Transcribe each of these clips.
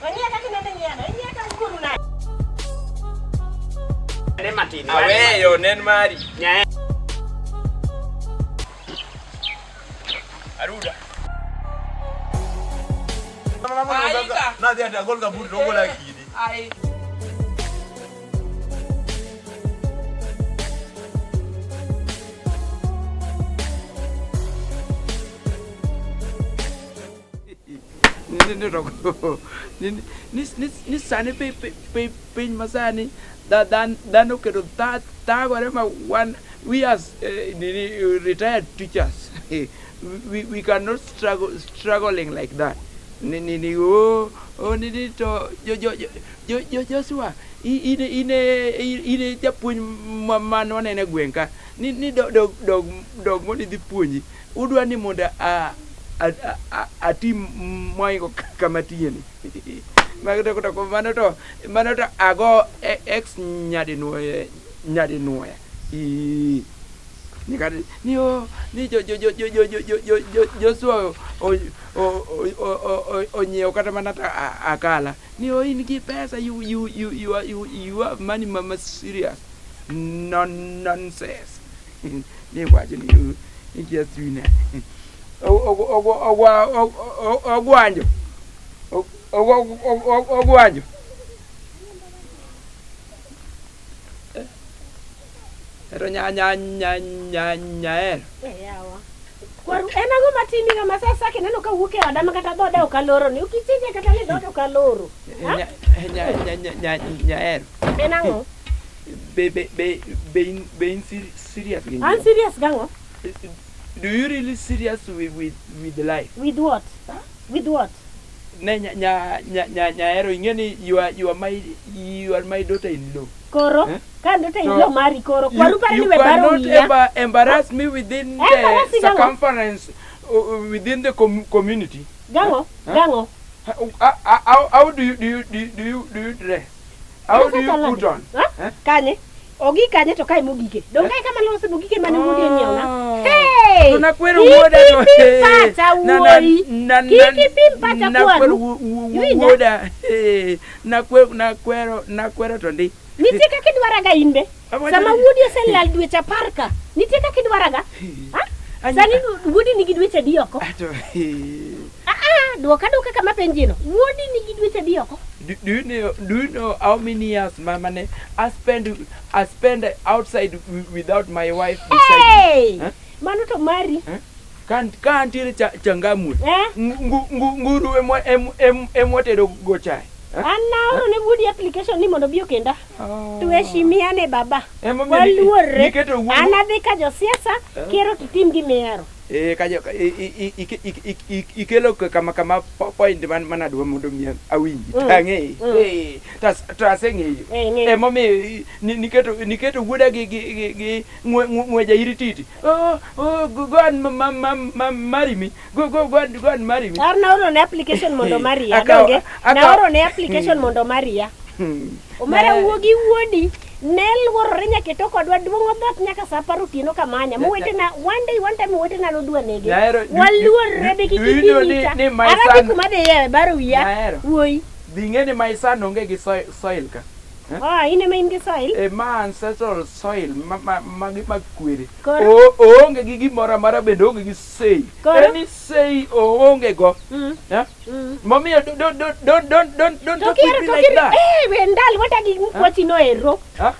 Ong'iya kaka inende ng'iyano. Ing'iya ka wuoru nade? Ne matin. Aweyo nen mari. Nyae. Aruda. Nadhi ati agol gambut to ogola kidi. Ai. Ni sani piny masani dhano oketo thagore ma wan we as retired teachers we cannot struggle struggling like that ni ni ni oh oh ni ni to jo jo jo jo Joshua ine ine ine japuonj ma nwanene e gweng' ka ni ni dog dog dog mondo idhi puonji udwa ni mondo a atim moingo kama tiyeni to mano to mano to ago ex nyadinuoya nyadinuoya ni o ni jo jo jo jo jo jo jo jo Joshua onyiewo kata mana akala ni o in gi pesa you you you you are you, you have money mama serious non nonsense ni wacho ni ikia swina ogwanjo ogwanjo ero nya nya nya nya nyaero Yawa. Kwaru en ang'o matimi ga ma sasa kineno ka wuok e oda ma kata dhoda ok aloro ni ukichinje kata ni dhoda ok aloro. Ha? nya nya nya nya nya nyaero En ang'o? be be be be in be in serious gi An serious gang'o? Do you really serious with with with life? With what? With what? Ne nya nya nya nya nyaero ing'e ni you are you are my you are my daughter in law. Koro Eh? ka ndoto So, in law mari koro You, kwaru pare you ni we baro cannot wiya. ever embarrass me within the Embarrass gang'o? circumference within the community. Gang'o? Huh? Gang'o? How do you do you do you, do you, do you dress? How do you put on? Ha? Eh? Kanye? Ogi kanye to kae mogike. Dong kae kama lose mogike mane wuodi onyiewna. Ah. Hey! To nakwero Kik wuoda to ipim pacha na- na- wuoyi. na- Kik na- ipim pacha nakwero kwaru. Iwinja? wuoda eh, nakwero nakwero nakwero to ndi Nitie kaka idwaraga in be. Awacho Sama ni- wuodi oselal dweche apar ka, nitie kaka idwaraga. Ha? Anyi- Sani wuodi nigi dweche adi oko? Ato, Ah, ah, dwoka dwoka kama penjino. Wuodi nigi dweche adi oko? do, do you know how many years mama ne I spend outside without my wife beside me? Hey! Eh? Mano to mari. Ka ka antiere Changamwe Eh? nguru emwa emwatedo go chae. Eh? An naoro ne wuodi application ni mondo obi okenda. Tuheshimiane baba. Emomiyo ni- Waluorre. niketo wuo- An adhi ka josiasa, kiero to tim gimihero. Eh, ka jo- ikelo kama kama point man manadwa mondo mi awinji tang'e eh to aseng'eyo Eh, ng'eyo. emomiyo niketo niketo wuoda gi gi gi, gi ng'weja irititi oh oh go, go and ma, ma, ma, marry me go go go and, go and marry me An naoro ne application mondo maria, donge? Naoro ne application mondo maria. Omera wuogi wuodi ne luorore nyaka e tok odwa duong'o dhoot nyaka sa apar otieno kamanya. Mowetena one day one time owetena nodwa nege. Nyaero, Waluorre be kik do you know ipim ita. ni my An adhi son- kuma dhiye baro wiya. Nyaero. Wuoyi. Dhi ing'e ni my son onge gi soil ka. Eh? Ah, in ema in gi soil? E ma ancestral soil ma ma magi mag kwere. Koro? Oonge gi gimoro amora bende oonge gi say. Koro? Any say oonge go. Eh? Momiyo don't don't don't don't don't don't To talk with kiero me to like kiero. that. Eh, we ndal weta gi mkwachi no ero. Huh?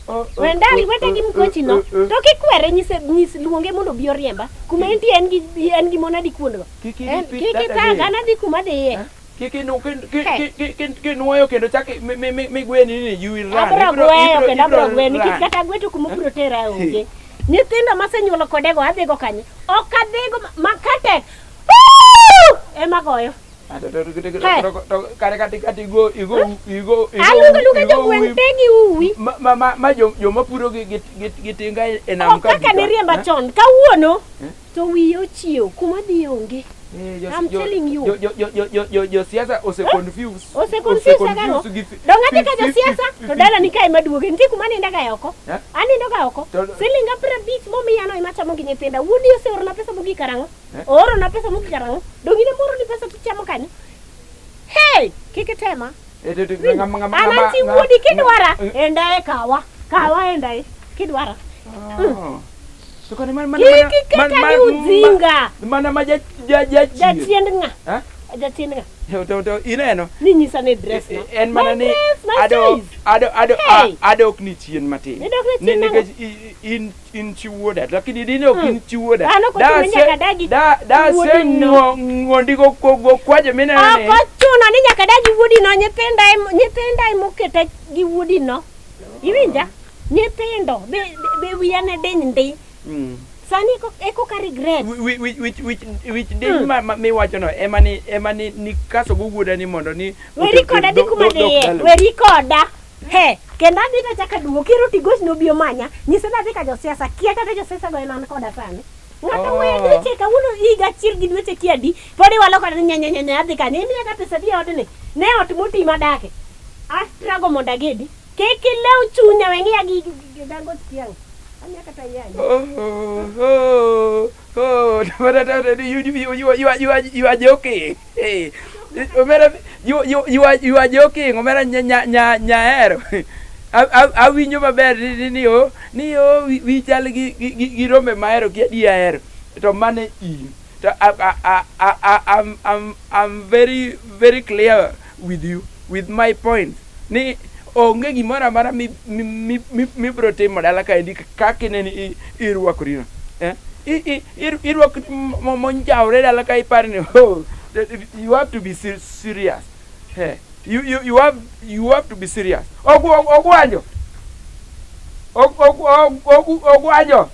Oh, We ndal weta gi mkwachi no. To kikwere nyise nyis luonge mondo obi oriemba. Kuma entie en gi en gi mon adi kuondgo. Kik En i repeat kik that itang again. an adhi kuma dhiye. Kik kinuoyo kendo chak migweni ni you will run. Abro gweyo kendo abro gweyo nikech kata gweto kuma obiro tera onge. Nyithindo masenyuolo kodego adhigo kanye? Ok adhigo ma katek. Ema goyo. Kare kata kata igo igo igo igo Aluongo luonga jogweng' te gi uwi. ma ma ma joma puro gi gi gi tinga e nam Ok kaka niriemba chon. Kawuono to wiya ochiew kuma dhi onge. I'm telling you. Jo siasa ose confuse. Ose confuse gang'o? Dong adhi ka josiasa to dala ni kae maduoge. Nitie kuma aninda ga oko. Eh? Anindo ga oko. Siling 50 momiya no ema chamo gi nyithinda. Wuodi oseorona pesa mogik karang'o? Eh? Oorona pesa mogik karang'o? Dong in ema ooroni pesa tichamo kanyo? Hey! Kik itema. An an chi wuodi kidwara, endaye kawa. Kawa endaye kidwara. Kik iketa gi ujinga. Mana ma jachien. Jachiend ng'a? Jachiend ng'a? To ineno? Ni nyisa ni dress na. En mana ni adok ni chien matin. Idok ni chien nang'o? Nikech in chi wuoda lakini dine ok in chi wuoda. An ok ochuno nyaka dagi da wuodi se no. ng'ondi go go kwaje mineno ni. Ok ochuno ni nyaka dagi wuodi no, nyithinda nyithinda emoketa gi wuodi no. Iwinja? Nyithindo be wiya ne diny ndi. Sani eko ka regret. Wich diny miwacho no ema ni kaso go wuoda ni mondo ni weri koda dhi kuma dhiye. Weri koda. He, kendo adhi to achako aduogo. Kiro tigoch nobi omanya. Nyise ni adhi ka josiasa. Kia kata josiasa go ema an koda sani. Ng'ato weya dweche kawuono higa achiel gi dweche kia adi. Pod iwalo koda ni nya nya nya adhi kanye. Imiya ka pesa adi e odni? Ne ot moti madake. Astrago mondo agedi. Kik ilew chunya we ng'iya gi dango tiang'. Amiya kata yany. Oh, oh, you are joking. Hey, Omera, you are joking. Omera nyahero. Awinjo maber ni o ni o wi chal gi rombe mahero kia di ahero. To mane in. To I'm very very clear with you with my point. Ni onge gimoro amora mibiro timo dala kaendi kaka ineni irwakorino. Irwakori monjawre dala ka iparo ni oh, you have to be serious. You have to be serious. Ogwanjo. Ogwanjo.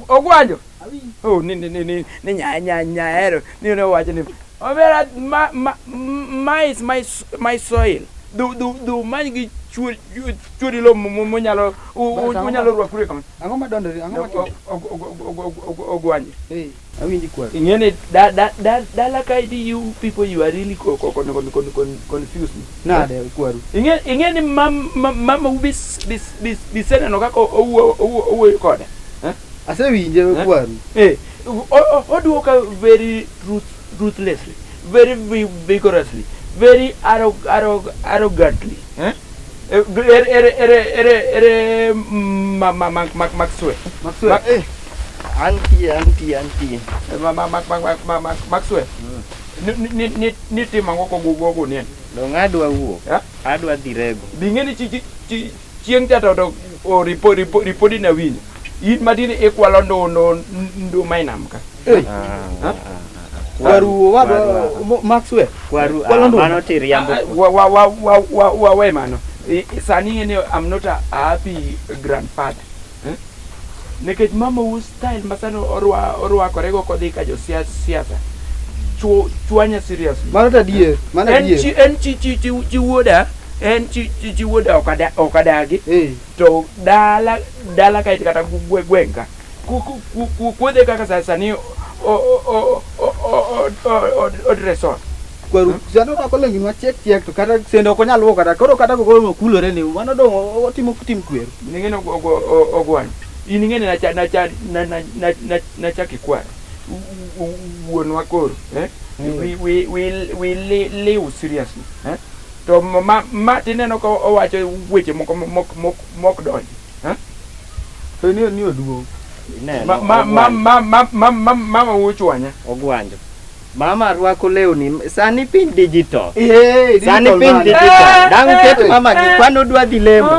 Ogwanjo. Oh, ni nyahero. Ni owacho ni Omera, ma is my soil. Du many gi chuori lo monyalo unyalo rwakore kama. Ang'o madondore? Ang'o matimore? Ogwanjo. Eh, awinji kwaru. Ing'e ni dala kaendi you people you are really confused me. Nade kwaru? Ing'e ni mama u biseneno kaka owuoyo koda. Asewinje kwaru. Eh, oduoka very ruthlessly, very vigorously, very arrogantly. Ere Maxwell. Maxwell. Antie. Maxwell. Ni timo ang'o kogo ni? Dong' adwa wuok. Adwa dhi rego. Bing'e ni chieng' cha to ripodi na winjo. In matin ikwalo nduma e nam ka. Kwaru wadwa Maxwell. Kwaru mano tiriambo. Wawe mano. Sani ing'e ni I'm not a happy grandfather. Nikech mama u style ma sani orwakore go kodhi ka josiasa. Chwanya seriously. Mano to adier. Mano adier. En chi wuoda, en chi wuoda ok adagi. To dala kae kata gweng' ka. Kuodhe kaka sani odress on. Kwaru sani orwako lewni machiek chiek to kata sende ok onyal luoko kata koro kata kogolo okulore ni mano dong' otimo tim kweru. Ing'e ni Ogwanjo. In ing'e ni nachako ikwara. Wuonwa koro. We live seriously. To ma tineno ka owacho weche moko mok donji. To ni oduong'. Mama wuochwanya. Ogwanjo. Mama rwako lewni sani piny digital. Sani piny digital. Dang' ket mama gi kwano dwa dhi lemo.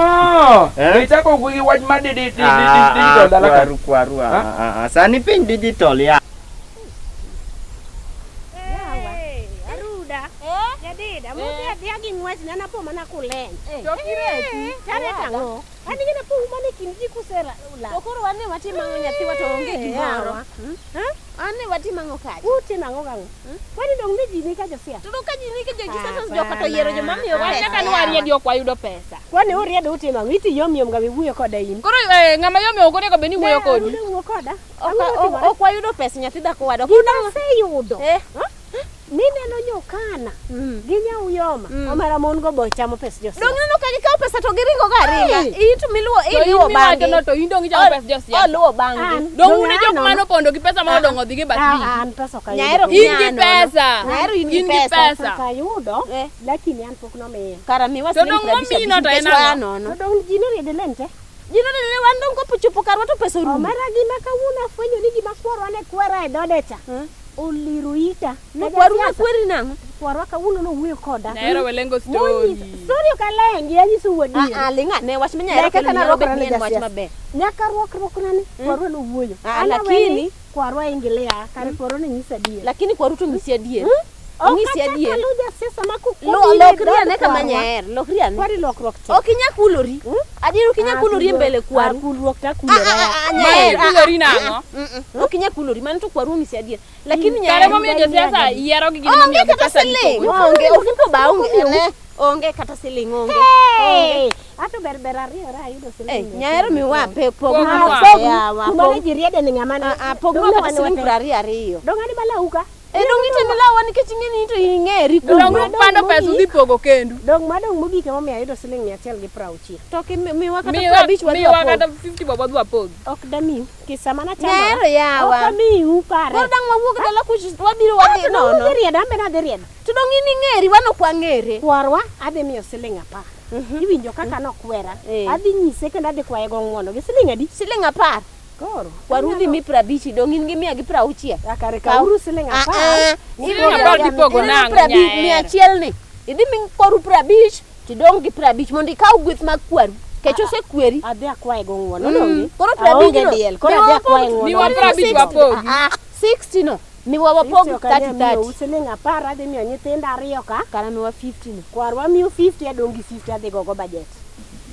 Ichako gi wach mar digital dala ka. Kwaru. Sani piny digital ya. Aruda. Jadida, mudhi adhiya gi ng'wech nana po mana kuleny. To kireti. Taret ang'o? An ing'e ni apo mana e kind ji kusera la. To koro wan ne watimo ang'o nyathiwa to onge gimoro. An ne watimo ang'o kacha? Utimo ang'o gang'o? Kwani dong' ni ji ni ka josiasa? To ka ji ni ka josiasa joka to yiero joma miyo pesa. Wan nyaka ni wariedi ok wayudo pesa. Kwani uriedo utimo ang'o? Iti yom yom ga wuoyo koda in. Koro ng'ama yom yom ok onego bed ni wuoyo kodi. Ne wuo koda. Ok wayudo pesa nyathi dhako wadwa. Gima aseyudo. Nineno nyokana gi nyauyoma omera mon go bo chamo pes josiasa. Dong neno ka gikawo pesa to giringo ga aringa. Ai. In to miluwo To in iliwo miwacho bang'e. no to in dong ichamo pes josiasa. Oluwo bang'e. An. Dong Dong un e an jok nono. mane opondo gi pesa ma odong' odhi gi bath Ah, wi. an pesa ok ayudo. Nyaero In gi Nono. pesa. Nyaero in gi In gi pesa. pesa. Pesa ayudo, Eh. lakini an pok nomiya. Kara miwa To siling dong 50 momiyi no to en nikech waa ang'o? nono. To dong ji noriede len te. Ji noriede wan dong kochopo karwa to pesa orumo. Omera gima kawuono afwenyo ni gima kwarwa ne kwera e dhode cha. Oliro ita. Ne kwaru ne kweri nang'o? Kwarwa kawuono nowuoyo koda. Nyaero welengo story. Monyisa- Story ok alengi, anyisou adier. Ah, ah, ling' ane wach ma Nyaero Leke kelo kana nyalo bet rwakora ni ne en wach jasiasa. maber. Nyaka rwakruokna ni, kwarwa nowuoyo. Ah, An lakini- aweni kwarwa ingilia, kare kwarwa ne nyisa adier. Lakini kwaru to nyisi adier. Ok Onyisi achak adier. aluw jasiasa ma Lokri ane kama Nyaero, lokri ane. Kwari lokruok tek. Ok inyal kulori. Adier ok inyal kulori e mbele kwaru. Ah, kulruok to akulora. Ah, ah, ah, Ma Nyaero, ah, ah, ikulori nang'o? Ok inyal kulori, mano to kwaru onyisi adier. Lakini Kare Nyaero momiyo josiasa yiero gi gin onge momiyogi kata pesa siling. gipogo. Onge, ofuko ba onge. Ne, onge kata siling onge. Hey! Ato ber ber ariyo ra ayudo siling. Eh, Nyaero miwa pe pog Pog pog nwa. Kuma ne ji riede ni ng'ama ne. Ah, ah, pog nwa kata siling 22. Dong ani malauka. Eh, dong iteme lawa nikech ing'e ni to ing'eri To dong kuno. upando pesa udhi pogo kendu. Dong madong mogik emomiyo ayudo siling 160. To ki miwa kata Miwa 50 wadhi miwa wapog. kata 50 bob wadhi wapogi. Ok damiu. Kisa mana chamo. Nyaero yawa. Ok amiu kare. Koro dang' wawuog dala kuch wabiro wadhi Ato nono. dong udhi riedo, an bende adhi riedo. To dong in ing'eri wan ok wang'ere. Kwarwa adhi miyo siling 10. Iwinjo kaka nokwera. Eh. Adhi nyise kendo adhi kwaye go ng'uono. Gi siling adi? Siling 10. Koro. Kwaru dhi mi 50 dong in gi 160. Ah, Kare kauru siling Ah, 10. ah. Siling 10 tipogo nang'o Prabich, Nyaero? 100 ni. Idhi mi kwaru 50 tidong' gi 50 mondo ikaw gweth mag kwaru. Kech osekweri. Adhi akwaye go ng'uono. Mm. Koro 50 Aonge no. diel. Koro miwa adhi wapog- akwaye ng'uono. Miwa 50 wapogi. Ah, ah, 60 no. Miwa wapog 30 30. Siling 10 adhi miyo nyithindo ariyo ka. Kara miwa 50 no. Kwarwa miyo 50 adong' gi 50 adhi gogo budget.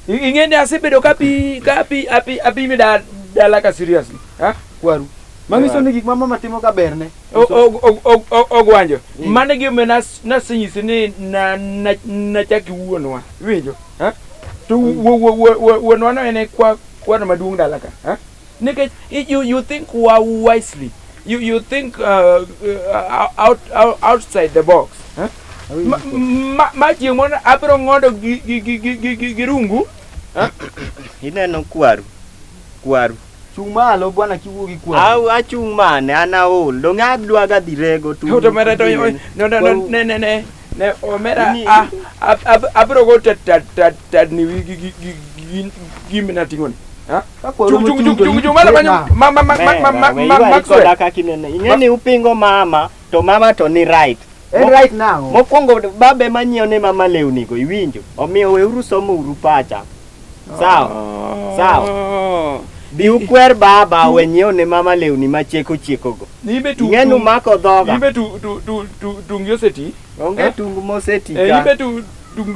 Ing'e ni asebedo ka pi ka pi api apimi da dala ka seriously. Ha? Kwaru. Manyiso ni gik ma mama timo ka berne. Ogwanjo. Mano e gima nasenyisi ni na na nachak gi wuonwa. Iwinjo? Ha? To wuonwa no en e kwa kwano maduong' dala ka. Ha? Nikech you think wisely. You think outside the box. Ha? Ma chieng' moro abiro ng'odo gi rungu. Ha? Ineno kwaru. Kwaru. Chung' malo bwana kiwuo gi kwaru. Au achung' mane an aol. Dong' adwa ga dhi rego tu. To mera to no no no ne ne ne ne omera abiro go tat tat tat tat ni wi gi gi gi gi mina ting'o ni. Ha? Ka kwaru Chung chung mochung' to chung it chung malo bet kanyo ma. ma ma ma ma ma Mera, ma we ywari Maxwell. koda kaka inene. Ing'e ni upingo mama to mama to ni right. En right now. Mokwongo babe manyiewo ne mama lewni go iwinjo. Omiyo weuru somo uru pacha. Sawa. Sawa. Bi ukwer baba we nyiewo ne mama lewni machieko chieko go. Nimbe tu Ing'e ni umako dhoga. Nimbe tu tu tu tu tungi oseti. Onge Eh? tung moseti Eh ka. nimbe tu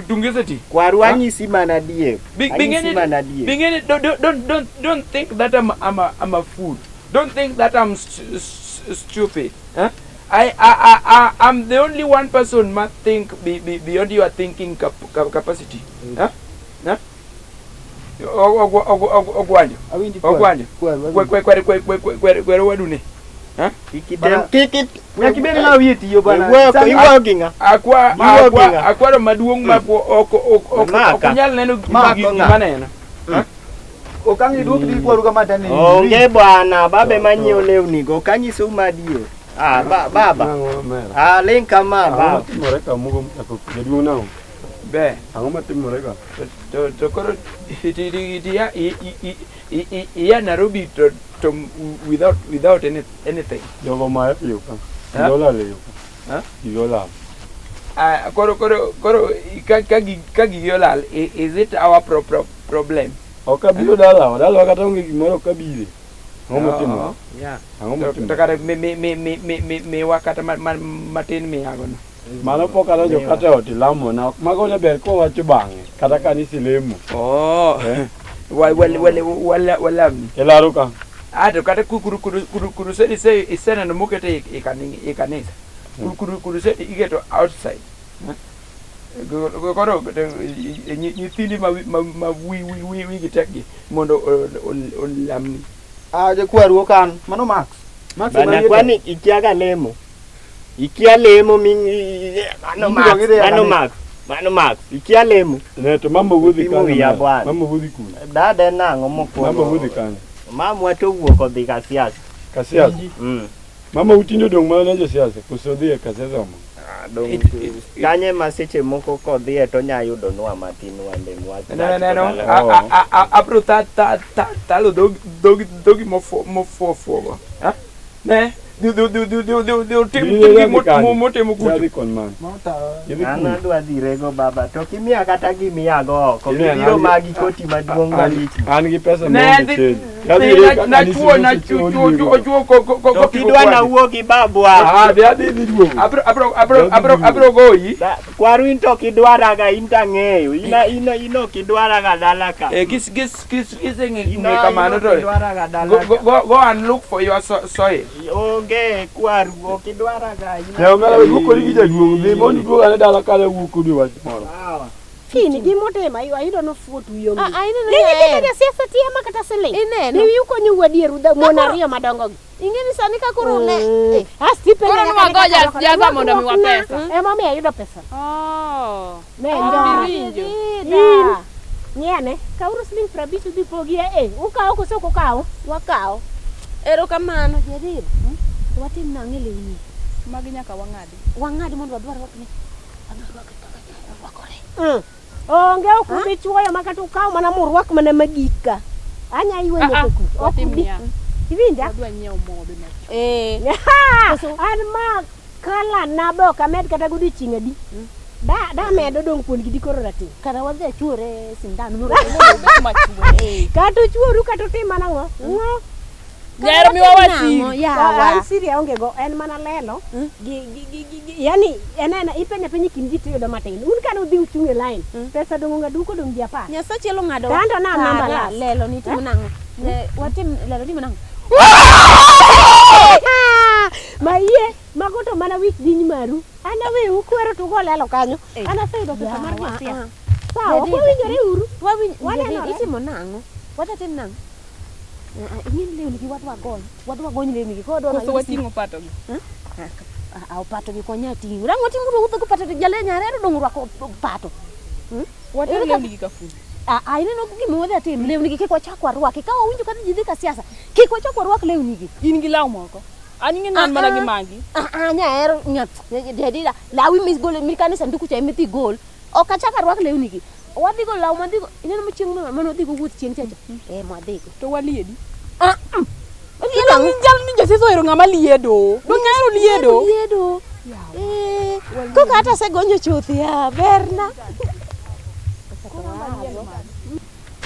tungi oseti. Kwaru Ha? anyisi mana adier. Anyisi mana adier. Bingeni don't think that I'm a fool. Don't think that I'm stupid. Huh? I'm the only one person must think beyond your thinking capacity. Huh? Huh? Ogwanjo. Awinji kwaru. Ogwanjo. Kwaru, awinji. Kwe kwe kwe kwe kwe kwe wadune. Huh? Kik item kik it Nyaka ibed ng'ama wiye tiyo bwana. Iwuoyo Sani- iwuoyo gi ng'a? Akwa Iwuoyo gi akwa ng'a? akwaro maduong' ma ok ok Maka. ok nyal neno Mako ng'a? gima neno. Ok ang' iduok di kwaru kama tani. Onge bwana, babe manyiewo lewni go ok anyisou madier. Ah, baba. Nang'o omera? Ah, ling kama Ang'o baba. matimore ka mugo jaduong' nang'o? Be. Ang'o matimore ka? To koro ti iya Nairobi to without anything. Jogo maye piyo ka. Ha? Gigo olal e yo ka. Ha? Gigo olal. Ah, koro koro koro ka gigi olal is it our problem? Ok abiro dalawa, dalawa kata onge gimoro ok abire. Ang'o matimore? Yeah. Ang'o To matimore? kare miwa kata matin miyago no. Mano pok adonjo kata e ot ilamona. Mago ne ber kowacho bang'e kata ka nisilemo. Oh. Walamni. Ilaro ka. Ah, to kata kurusedi iseneno mokete e kanisa. Kurusedi iketo outside. Koro nyithindi ma wigi tekgi mondo olamni. Ah, jakwaru ok an. Mano Max. Max ema Bana wiye kwani tek. ikiaga lemo. Ikia lemo mi mano Ibiro Max, gidhi e mano kanisa. Max, mano Max. Ikia lemo. Ne to mama wuodhi Pimo kanye? wiya bwana. Mama wuodhi kure? Dada en nang'o Mama mokwongo? wuodhi kanye? Mamwa to wuok odhi ka siasa. Ka siasa. Mm. Mama utinde odong' mana ne josiasa koso odhi e kasiasa moko? Ah, dong' kanye ma seche moko kodhiye to nya yudonwa matin wande mwa. Ne ne no. Abro ta ta ta talo dhogi dhogi dhogi mofuofuogo. Ha? Ne dhi dhi dhi dhi dhi dhi dhi tim Dhi- tim dhi gimo- kanye? motimo kucho. Dhi kon mane? Idhi An kure? adwa dhi rego baba to kimiya kata gimiyago oko Ine, mibiro an- magi koti maduong' An- malich. An gi pesa Ne maonge dhi change. Adhi dhi rego na kanisa chuo na mosechuo chuo chuo duogo. chuo ko ko ko To kidwa na wuo gi babwa. Ah, dhi adhi dhi duogo. Abro abro abro abro abro goyi. Kwaru in to ok idwaraga in to ang'eyo. In in in ok idwaraga dala ka. Eh gis gis gis gis ng'e In kamano in to. ok idwaraga dala Go go ka. go go and look for your soil. Onge kwaru ok idwaraga. in- Ne omera we wuok kodi gi jaduong' dhi mondo iduog ane dala kale wuok kodi wach moro. Sawa. Kini gimotimo ayudo nofuo to wiye Ah, omiyo. ah, ineno Ne nyithindo nyaer. jasiasa tiyo ma kata siling. Ineno. Ni ukonyo u adier udha mon ariyo madongo gi. Ing'e ni sani ka koro ne eh, Ah, stipend Koro nyaka nwago ne kaka ja- rwako. siasa mondo miwa Rwakruokna, pesa. Emomiyo ayudo pesa. Oh. Ne Ah. njora. Iwinjo. In. Ng'iyane, kawuru siling 50 udhi pogie e. Ukawo koso ok ukaw? Wakawo. Erokamano Jarir. Watim nang'o e lewni? Magi nyaka wang'adi. Wang'ad mondo wadwa rwakne. Wadwa rwakre kaka nyara rwakore. Onge ok ubi chuoyo ma kata ukaw mana murwak mana magik ka. Anya ywe Ah, ah, nyaka ku. Ok watim ubi. niya. Iwinja? Wadwa nyiewo mo be machuok. Eh. An ma kala na be ok amed kata godiochieng' adi. Da da medo dong' kuon gi dikoro rateng'. Kara wadhi achuore sindan moro. Obed machuok. Kata uchuoru kata utim mana ang'o? Ng'o? Nyahero miwa wasiri. An Yawa. siri aonge go, en mana lelo. Gi, gi, gi, gi, gi, yani en en ipenjo apenja e kind ji tiyudo matin. Un kane udhi uchung' e line, pesa dong' ong'ado uko dong' ji apar. Nyasaye elo ng'ado. To anto na namba Kara, last. Lelo ni timo nang'o? Ne watim lelo timo nang'o? Ma iye, mago to mana wich diny maru. An aweyo ukwero to ugo lelo kanyo. An aseyudo pesa mar Yawa, josiasa. ah. Sawa, ok Jarir. wawinjore uru. Wawinj Wanenore. Jarir, itimo nang'o? Wadwa tim nang'o? Ah, ah, Ing'e ni lewni gi wadwa gony. Wadwa gony lewni gi koro wadwa Koso manyo wating'o pato gi. Ah, opato gi konya ting'o. Rang wating'o to wuotho gi pato to jale nyarero dong' orwako pato. Water Ere lewni gi kafundi. Ah, ah, ineno gima wadhi atim lewni gi kik wachak warwaki. Ka wawinjo ka ji dhi ka siasa, kik wachak warwak lewni gi. In gi law moko. An ing'e ni an mana gi magi. Ah, ah, nyahero jadida lawi migolo mikane sanduku cha emidhi gol. Ok achak arwak lewni gi. Wadhi go law madhi go ineno ma chieng' mane wadhi go wuoth chieng' chacha. Eh, mwadhi go. To waliedi. Ah, Liendo ni jal ni jasiasa ohero ng'ama liedo. Dong nyahero liedo. Liedo. Eh, koka hata asegonyo chuth ya berna.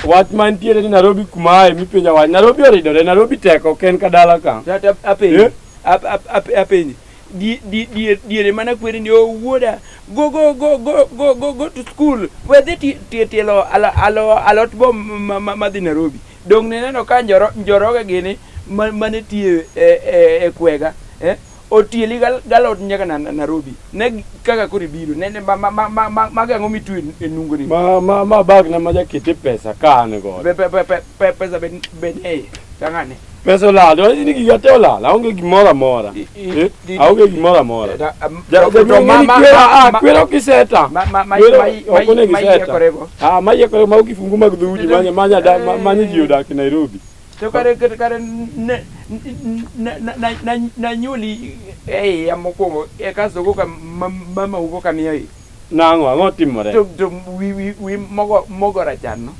Wach mantiere ni Nairobi kuma aye mipenja wach. Nairobi oridore, Nairobi tek ok en ka dala ka. Tata apenji. Eh? Apenji. Diere mana kweri ni "Oh, wuoda go go go go go go go to school wedhi tielo alo alot bo madhi Nairobi dong nineno ka njoroge gini mane tiyo e kwega eh otieli galot nyaka na Nairobi ne kaka koro ibiro nene mago ang'o mitwe e nungoni Ma bag na ma jakete pesa ka an godo. Pesa be ne tang'ane Pesa olal, to ni giga te olal, aonge gimoro amora. Eh, Aonge gimoro amora. Jaduong' ng'e ni kwero, ah, kwero kiseta. Kwero ok onego iseta. Ah, mayiekore mago kifungu mag dhoudi manya manya da manya ji odak e Nairobi. To kare kare ne nanyuoli e iya mokwongo e kasto koka mama u koka miyo ich. Nang'o, ang'o timore? To wi wi mogo mogo rachar no.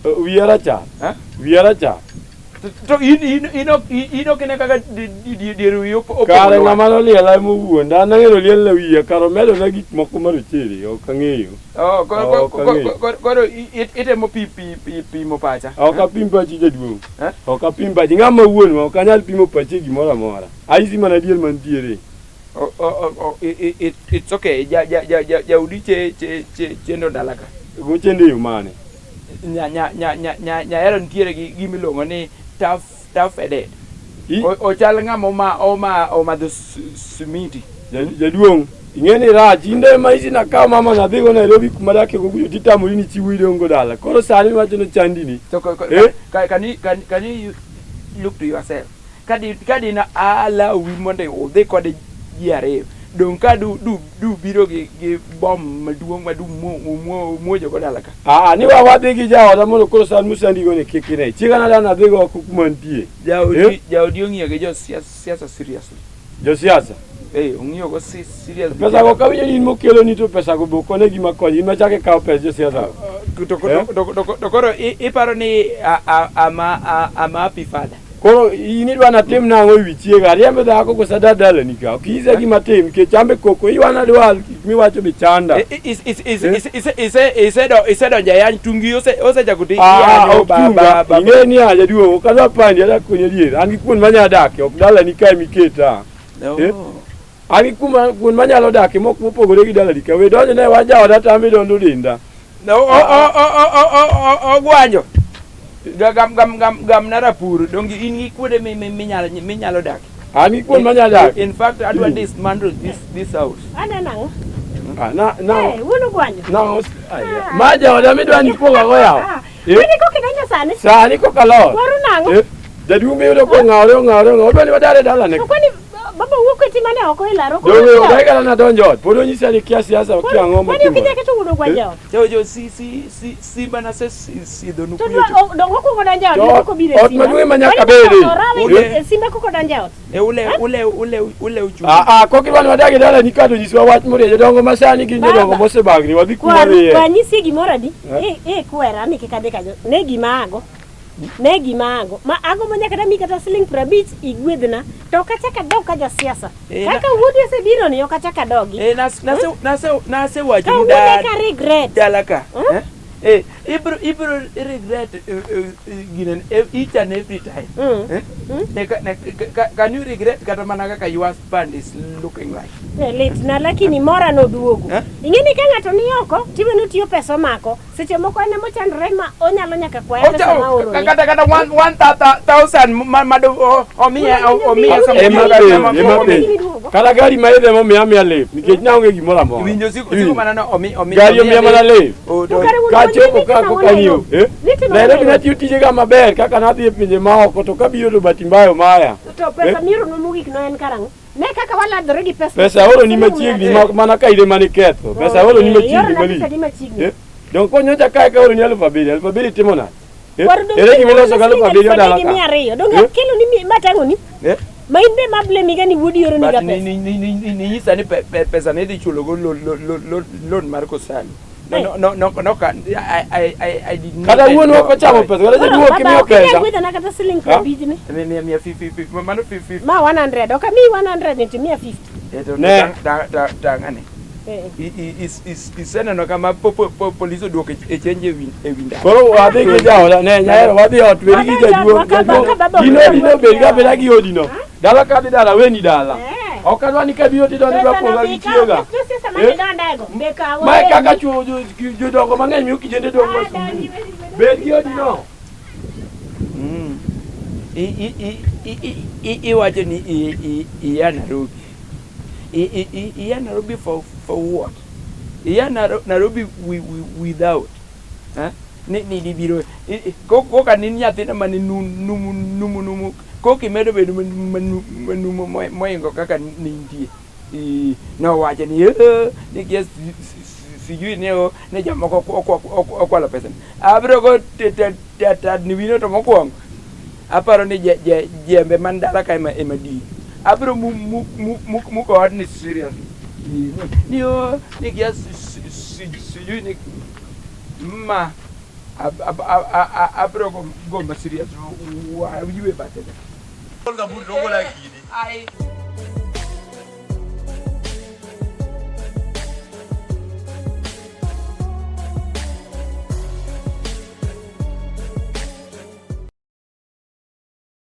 Wiya rachar. Wiya rachar. To in in in ok in ok ine kaka dier wiyi opogore. Kare ng'ama noliela ema owuonda, an ang'eyo noliel wiya kare omedona gik moko marochere, ok ang'eyo. Oh, Ok ang'eyo. koro itemo pimo pacha. Ok apim pachi jaduong'. Ok apim pachi. Ng'ama wuonwa ok anyal pimo pachi e gimoro amora. Anyisi mana adier mantiere. It's okay. Jaudi chendo dala ka. Gochendo e yo mane? Nyahero nitiere gi gima iluongo ni tough headed. Ochal ng'ama oma omadho simiti. Jaduong', ing'e ni rach, in de ma isi nakaw mama nadhigo Nairobi kuma dakie go kucho titamori ni chi wuoyi dong' go dala. Koro sani iwacho ni ochandi ni. So, Eh? can you look to yourself? Ka dina alawi mondo udhi kode ji ariyo, Dong ka du du du biro gi gi bom maduong' ma du muojo go dala ka. Ah, ni wa wadhi gi jaoda mondo koro san musandigo ni kik ine. Chiega na dana adhigo oko kuma nitie. Jaodi Eh? jaodi ong'iyo gi jo siasa seriously. Josiasa. Eh, ong'iyo go seriously. Pesa go kawinjo ni in mokelo ni to pesa go be ok one gima konyo. In machak ikawo pes josiasa go. To Eh? to koro iparo ni I'm a happy father. Koro in idwa natim nang'o e wi chiega? Ariemb dhako koso adar dalani ka? Ok inyisa gima atim nikech an be koko iwa nadwal gik miwacho be chanda. Isedonjo e yany tungi osechako ti Ah, iyanyo ok ba chunga. ba ba Ing'e ni a jaduong' ok adwa pandi adwa konyi adier. An gi kuond manyalo dakie ok dalani kae miketa. Eh? An gi kuma kuond manyalo dakie mok mopogore gi dalani ka. We donjo ne wach jaoda to an be donjo denda. Ogwanjo. Gam gam gam gam na rapur donge in gi kuonde minyalo minyalo dak. An gi kuond manyalo dak. In fact adwa dismantle this house. Aneno ang'o? Ah, na na Eh, wuon Ogwanjo. na ma jaoda midwa ni kuongo go yawo. Eh? Kwani koka idonjo sani? Sani koka lor. Kwaru nang'o? Eh, Jaduong' miyudo kong'awore ong'awore ong'awore odwa ni wadar e dalane. To kwani baba wuok e timane oko e laro? Donge odaika kata nadonjo ot. Pod onyisa ni kia siasa kia ang'o Kwani ok motimore. inyal keto wuon Ogwanjo e ot? Jo jo si si si simba na se sidho nu To dwa dongo kuongo donjo e ot, To koko biro e ot simba. maduong' ema nyaka Kwani bede. orawe e simba koko donjo e ot. E ule ule ule ule uchumi. Ah ah, kok idwa ni wadag e dalani ka to nyiswa wach morie jodongo ma sani gin jodongo mosebagni wadhi kuma Kwaru dhiye. kwanyisi gimoro adi? Eh? E kwera ni kik adhi kanyo. Ne gima ago. Ne gima ago. Ma ago ma nyaka dami kata siling 50 igwedhna. To ok achak adog ka jasiasa. Eh, Kaka wuodi osebiro ni ok achak adogi. Eh nas nase nase nase wacho Ka nu wuode da ka regret. dala ka. Eh? Eh, ibro ibro regret ginen each and every time. Eh? Ne, ne, can you regret kata mana kaka your husband is looking like? Ne, litna lakini mora noduogo. Eh? Ing'e ni ka ng'ato ni oko, tiweno tiyo pesa omako. Seche moko en ema ochandore ma onyalo nyaka kwaya pesa ma orone. Kata kata one one thousand ma ma do omiye omiye sama Ema penj, ema penj. Kata gari ma idhe momiya amiya lep nikech naonge gimoro amora. Winjo siku siku mana no omi omi Gari omiya mana lep. Oh, to- Kachopo ka koka nyiewo. Eh? Nitimo Nairobi nade? natiyo tijega maber kaka nadhi e pinje maoko to kabiro to bahati mbaya omaya. To pesa miorono mogik no en karang'o? Ne kaka waladhore gi pesa. Pesa oroni machiegni mana ka ide mane iketho. Pesa oroni machiegni Iorona malich. pesa di machiegni. Eh? Dong konyocha kae ka oroni 7,000, 7,000 itimo nade? Eh? Kwaru dong' Ere gima iloso siling gi 7,000 elfu dala adek gi ka? mia ariyo. Donge Eh? akelo ni matang'oni? Eh? Ma in be ma blame ga ni wuodi oroni But ga ni pesa. ni ni ni ni nyisa ni pesa ne idhi chulo go loan mar Kosalo. No no no no no ka I did not. Kata wuon ok ochamo pesa, kata jaduong' ok imiyo Baba, ok inyal pesa. gwedhona kata siling Ha? 50 ni. Mia mia mia fi fi fi mano fi fi. Ma 100. Ok amiyi 100 ni to imiya 50. Eh, to Ne. ta ta tang'ane. Eh. Iseneno kama polis oduoko e chenje e wi ndara. Koro wadhi gi jaoda, ne nyaero wadhi ot weri gi jaduong', jaduong'. In odi no bed ga beda gi odi no. Dala ka dhi dala weni dala. Ok adwa ni kabiro tidonjo idwa poga gi chiega. Eh? Mae kaka chuo jodongo mang'eny miyo kijende dong' wasumbini. Bed gi odi no. Iwacho ni iya Nairobi. Iya Nairobi for what? Iya Nairobi without. Ni ni biro koka ni nyathina mane numu numu numu koka imedo bedo manumu moingo kaka ne intie. Nowacho ni ni kia sijui ne ne jomoko okwalo pesa. Abiro go tatni wino to mokwongo aparo ni jembe man dala ka ema di. Abiro muko odni serious. Ni o ni kia sijui ni ma abiro go ma serious wa ywe bathe. Gol gambut to ogola kidi.